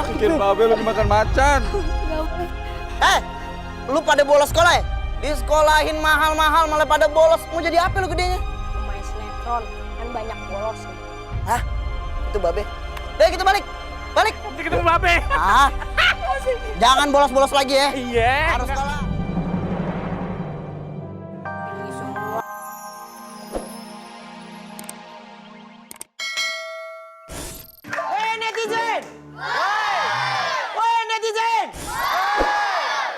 Bikin babe lu dimakan macan. Lu pada bolos sekolah ya? Disekolahin mahal-mahal malah pada bolos. Mau jadi apa lu gedenya? Pemain sinetron kan banyak bolos. Hah? Itu babe. Deh kita balik. Balik. Nanti ketemu babe. Jangan bolos-bolos lagi ya. Iya. Harus sekolah. Ini semua. Woi netizen! Woi netizen!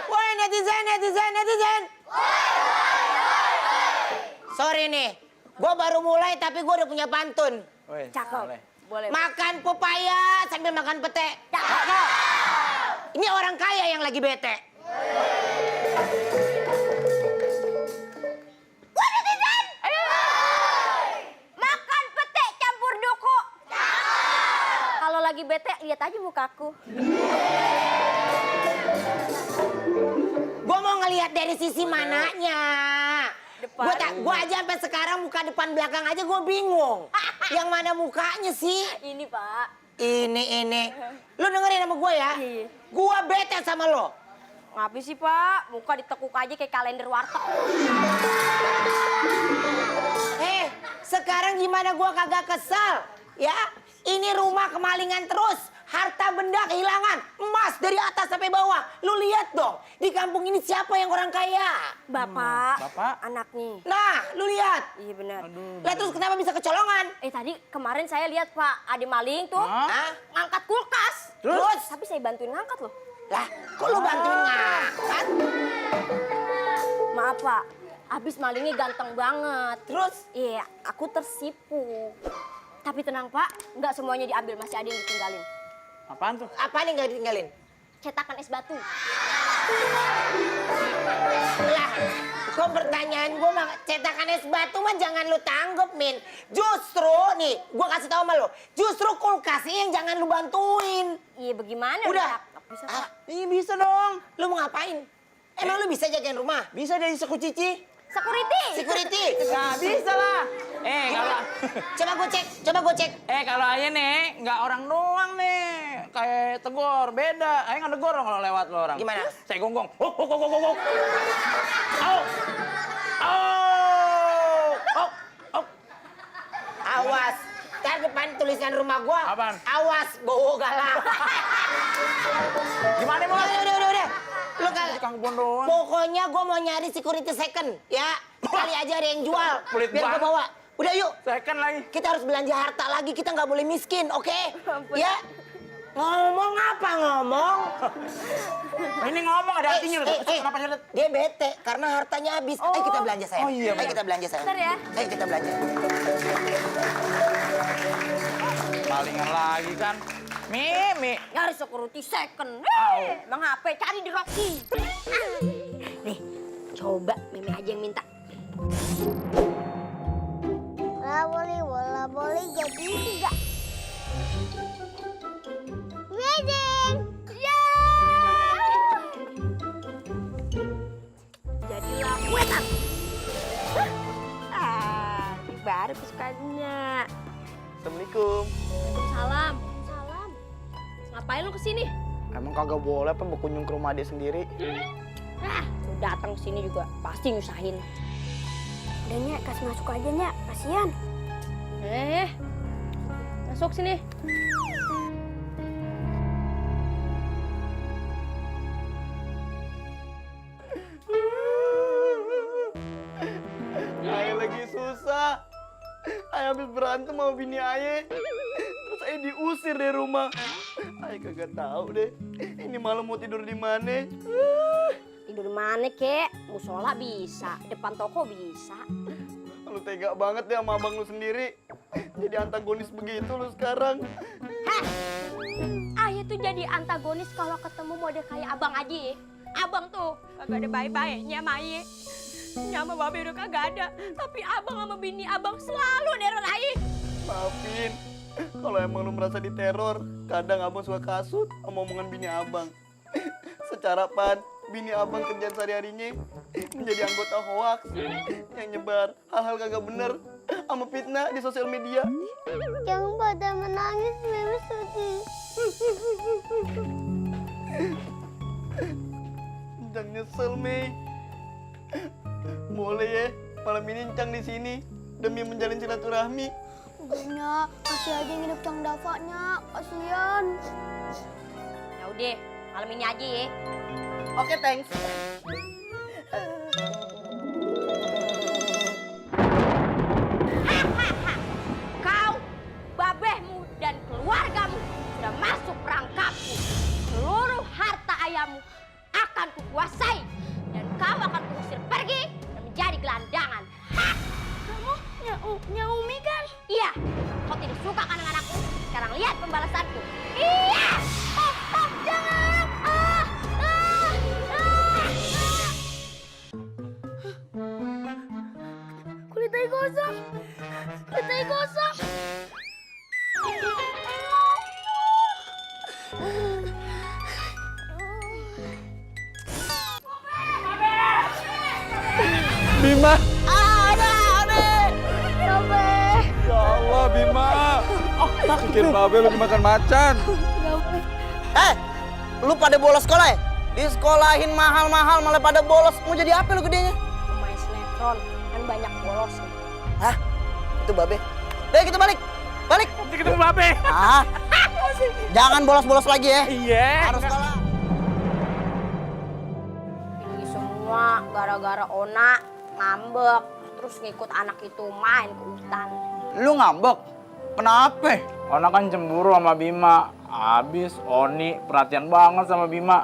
Woi netizen! Sorry nih, gue baru mulai tapi gue udah punya pantun. Cakep. Boleh. Makan pepaya sambil makan pete. Cakep. Ini orang kaya yang lagi bete. Wah, netizen! Makan pete campur duku. Kalau lagi bete, lihat aja mukaku. Gue mau ngelihat dari sisi mananya. Depan. Gue aja sampai sekarang muka depan belakang aja gue bingung. Yang mana mukanya sih? Ini, Pak. Ini. Lu dengerin sama gue ya. Iya. Gue bete sama lo. Ngapain sih, Pak? Muka ditekuk aja kayak kalender warteg. Sekarang gimana gue kagak kesal? Ya, ini rumah kemalingan terus. Harta benda kehilangan. Emas dari atas sampai bawah. Lu lihat dong, di kampung ini siapa yang orang kaya? Bapak. Bapak. Anaknya. Nah, lu lihat. Iya benar. Lah terus kenapa bisa kecolongan? Tadi kemarin saya lihat Pak, ada maling tuh Hah? ngangkat kulkas. Terus? Tapi saya bantuin ngangkat loh. Lah, kok lu bantuin ngangkat? Maaf Pak, abis malingnya ganteng banget. Terus? Iya, aku tersipu. Tapi tenang Pak, nggak semuanya diambil, masih ada yang ditinggalin. Apaan tuh? Apa nih nggak ditinggalin? Cetakan es batu. Lah, kok pertanyaan gue mah cetakan es batu mah jangan lu tanggep, Min. Justru nih, gue kasih tau sama lu. Justru kulkasnya yang jangan lu bantuin. Iya bagaimana? Udah. Pak? Bisa Pak. Iya bisa dong. Lu mau ngapain? Emang lu bisa jagain rumah? Bisa dari security. Security. Nggak bisa lah. Kalau Coba gue cek. kalau aja nih nggak orang doang nih. Kayak tegur beda. Ayo nggak tegur dong kalau lewat lo orang. Gimana? Saya gonggong. Huk. Au. Au. Awas. Ntar depan tulisan rumah gua. Apaan? Awas, bowo galak. Gimana mau? Udah. Lu Tukang kebun doang. pokoknya gua mau nyari security second, ya. Kali aja ada yang jual. Pelit Biar gua banget. bawa. Udah yuk. Second lagi. Kita harus belanja harta lagi, kita nggak boleh miskin, oke? Ya. Ngomong apa ngomong? Ini ngomong ada artinya loh. Kenapa nyedot? Dia bete karena hartanya habis. Ayo kita belanja sayang. Oh, iya, Ayo kita belanja sayang. Bentar ya. Ayo kita belanja. Malingan lagi kan. Mimi. Nyari security second. Bang HP cari di Rocky. Nih, coba Mimi aja yang minta. Bola boleh jadi enggak? Wedding! Ya! Jadilah wetan. Ini baru kesukaannya. Assalamualaikum. Salam. Ngapain lu kesini? Emang kagak boleh apa berkunjung ke rumah dia sendiri? Lu datang kesini juga pasti nyusahin. Udah Nya, kasih masuk aja Nya, kasihan. Masuk sini. Ayah lagi susah. Ayah habis berantem sama bini ayah. Terus ayah diusir dari rumah. Ayah kagak tahu deh. Ini malam mau tidur di mana? Tidur mana kek? Musola bisa, depan toko bisa. Lu tega banget deh sama abang lu sendiri. Jadi antagonis begitu lu sekarang. Ayah tuh jadi antagonis kalau ketemu model kayak abang aja ya. Abang tuh kagak ada baik-baiknya sama Ayah. Nyama babe udah kagak ada. Tapi abang sama bini abang selalu neror Ayah. Maafin. Kalau emang lu merasa diteror, kadang abang suka kasut sama omongan bini abang. Secara bini abang kerjaan sehari-harinya menjadi anggota hoax yang nyebar hal-hal kagak bener sama fitnah di sosial media. Jangan pada menangis, Mimi sedih. Encang nyesel, Mei. Boleh ya, malam ini Encang di sini demi menjalin silaturahmi. Udah, kasih aja yang hidup Cang Davanya. Kasian. Ya udah, malam ini aja ya. Oke, thanks. Kau, babehmu, dan keluargamu sudah masuk perangkapku. Seluruh harta ayahmu akan kukuasai. Dan kau akan kuusir pergi dan menjadi gelandangan. Kamu Nyaumi kan? Iya. Kau tidak suka kan dengan aku? Sekarang lihat pembalasanku. Iya! Jangan! Kulit tai gosong. Kulit tai gosong. Bima. Sampai. Ya Allah, Bima. Bikin babe lu dimakan macan. Lu pada bolos sekolah ya? Disekolahin mahal-mahal malah pada bolos. Mau jadi apa lu gedenya? Pemain sinetron kan banyak bolos. Hah? Itu babe. Deh, kita balik. Balik. Nanti ketemu babe. Ah. Jangan bolos-bolos lagi ya. Iya. Harus sekolah. Ini semua gara-gara Ona ngambek. Terus ngikut anak itu main ke hutan. Lu ngambek? Kenapa? Ona kan cemburu sama Bima. Abis Oni perhatian banget sama Bima.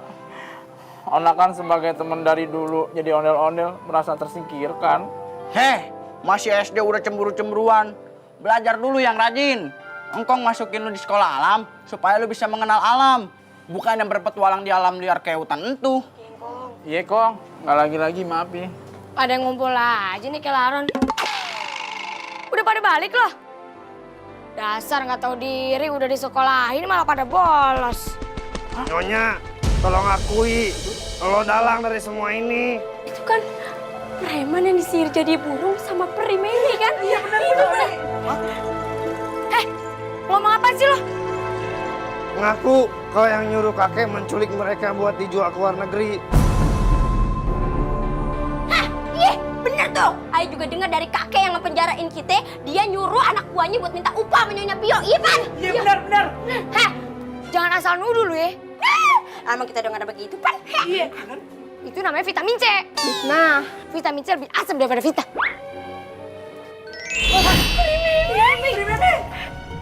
Ona kan sebagai teman dari dulu jadi ondel-ondel merasa tersingkirkan. Heh, masih SD udah cemburu-cemburuan. Belajar dulu yang rajin. Engkong masukin lu di sekolah alam supaya lu bisa mengenal alam. Bukan yang berpetualang di alam liar kayak hutan entu. Iya, Kong. Nggak lagi-lagi, maaf ya. Pada ngumpul aja nih kelaron. Udah pada balik loh. Dasar nggak tahu diri udah disekolahin malah pada bolos. Nyonya, tolong akui lo dalang dari semua ini. Itu kan preman yang disihir jadi burung sama peri Meli kan? Iya benar. Ngomong apa sih lo? Ngaku kau yang nyuruh kakek menculik mereka buat dijual ke luar negeri. Iya bener tuh. Ayo juga dengar dari kakek yang ngepenjarain kita. Dia nyuruh anak buahnya buat minta upah sama Nyonya Pio. Iya kan? Iya benar. Heh, jangan asal nuduh lu ya. Emang kita dengar begitu kan? Iya. Itu namanya vitamin C. Nah, vitamin C lebih asam daripada Vita.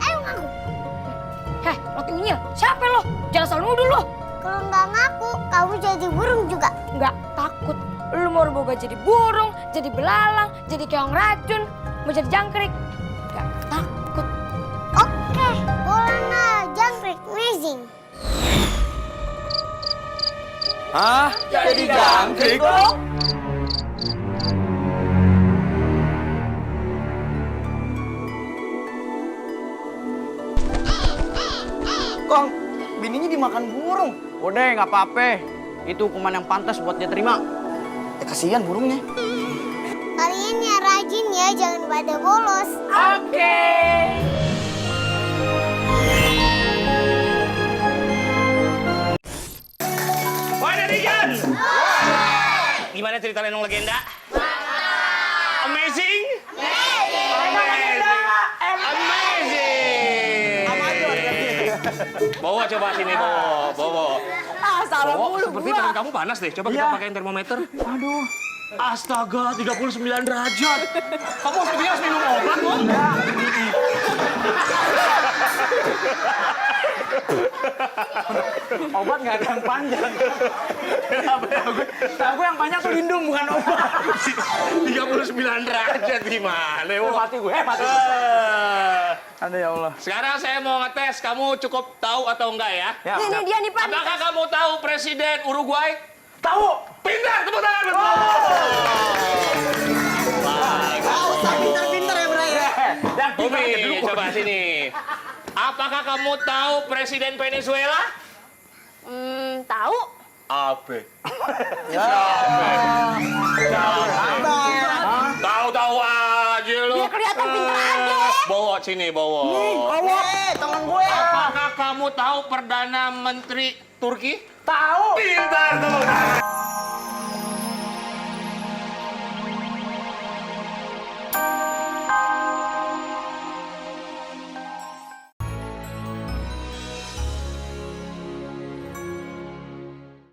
Ayo ngaku. Heh, lo tengil. Siapa lo? Jangan asal nuduh lo. Kalau nggak ngaku, kamu jadi burung juga. Nggak takut. Lu mau berubah jadi burung, jadi belalang, jadi keong racun, mau jadi jangkrik. Nggak takut. Oke, boleh nggak jangkrik amazing? Hah? Jadi jangkrik? Kong, bininya dimakan burung. Udah, nggak apa-apa. Itu hukuman yang pantas buat dia terima. Ya kasihan burungnya. Kalian ya rajin ya, jangan pada bolos. Woi netizen! Gimana cerita Lenong Legenda? Amazing? Amazing! Bawa coba sini, bawa. Salah Bawa, seperti tangan kamu panas deh. Coba kita pakai termometer. Aduh. Astaga, 39 derajat. Kamu sepertinya harus minum obat, loh. Obat nggak ada yang panjang. Tahu yang panjang tuh lindung bukan obat. 39 derajat gimana? Mati gue, mati. Ada ya Allah. Sekarang saya mau ngetes, kamu cukup tahu atau enggak ya? Ya, Ini dia nih Pak. Apakah kamu tahu Presiden Uruguay? tahu. Pintar, tepuk tangan. Betul. Pinter-pinter ya, Bray. Yang Umi, coba sini. Apakah kamu tahu Presiden Venezuela? Tahu. Abe. Tahu-tahu aja lu. Dia kelihatan pintar aja. Bawa sini, bawa. Tangan gue. Apakah kamu tahu Perdana Menteri Turki? Tahu. Pintar tuh.